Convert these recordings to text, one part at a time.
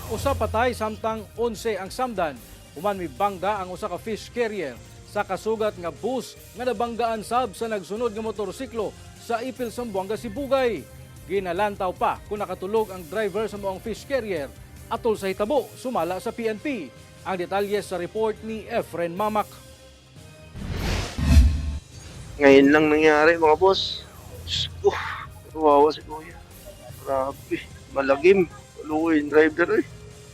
Usa patay samtang 11 ang samdan human mibangga ang usa ka fish carrier sa kasugat nga bus nga nabanggaan sab sa nagsunod nga motorsiklo sa Ipil, Zamboanga Sibugay. Ginalantaw pa kung nakatulog ang driver sa maong fish carrier atol sa hitabo, sumala sa PNP. Ang detalye sa report ni Efren Mamak. Ngayon lang nangyari, mga boss. Diyos ko, kawawa si kuya. Grabe, malagim. Kaluoy yung driver eh.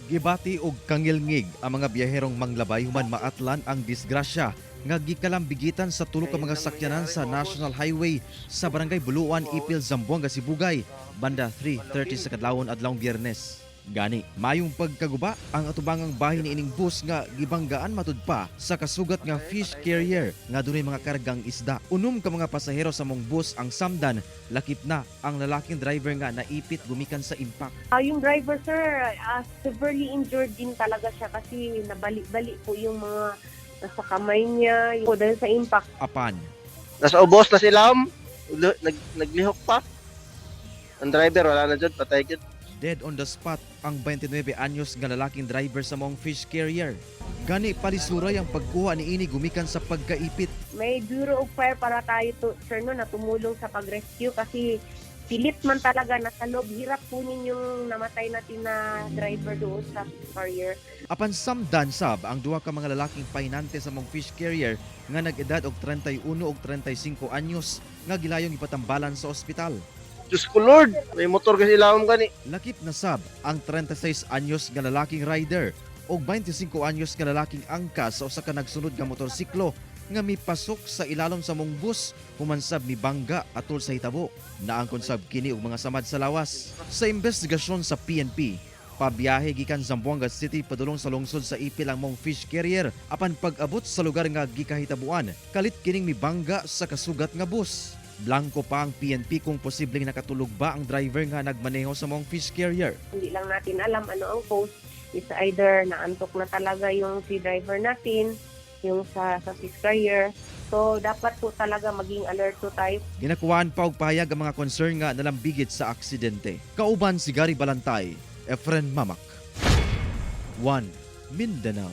Gibati og kangilngig ang mga biyaherong manglabay human maatlan ang disgrasya nga gikalambigitan sa tulo ka mga sakyanan sa National Highway sa Barangay Buluan, Ipil, Zamboanga Sibugay, banda 3:30 sa kadlawon adlawng Biyernes. Gani, mayong pagkaguba ang atubangang bahin ni ining bus nga gibanggaan matud pa sa kasugat nga fish carrier nga dunay mga kargang isda. Unom ka mga pasahero sa maong bus ang samdan, lakip na ang lalaking driver nga naipit gumikan sa impact. Yung driver, sir, severely injured din talaga siya kasi nabali-bali po yung mga nasa kamay niya yung, dahil sa impact. Apan, Nasa ubos na sila. Naglihok pa. Ang driver, wala na dyan, patay dyan. dead on the spot ang 29 anyos nga lalaking driver sa maong fish carrier. Gani palisuray ang pagkuha ni ini gumikan sa pagkaipit. May Bureau of Fire para tayo, to, sir, no, na tumulong sa pag-rescue kasi pilit man talaga nasa loob. Hirap kunin yung namatay natin na driver doon sa carrier. Apan samdan sab ang duha ka mga lalaking pahinante sa maong fish carrier nga nag-edad og 31 ug 35 anyos nga gilayong ipatambalan sa ospital. Diyos ko Lord, may motor kasi ilawom gani. Lakip na sab ang 36 anyos nga lalaking rider ug 25 anyos nga lalaking angkas sa usa ka nagsunod nga motorsiklo nga mipasok sa ilalom sa maong bus human sab mibangga atol sa hitabo. Naangkon sab kini og mga samad sa lawas. Sa investigasyon sa PNP, pabiyahe gikan Zamboanga City padulong sa lungsod sa Ipil ang maong fish carrier, apan pag-abot sa lugar nga gikahitabuan, kalit kining mibangga sa kasugat nga bus. Blanco pa ang PNP kung posibleng nakatulog ba ang driver nga nagmaneho sa maong fish carrier. Hindi lang natin alam ano ang cause. It's either naantok na talaga yung si driver natin, yung sa fish carrier. So, dapat po talaga maging alerto tayo. Ginakuhaan pa og pahayag ang mga concern nga nalambigit sa aksidente. Kauban si Gary Balantay, Efren Mamak. 1 Mindanao.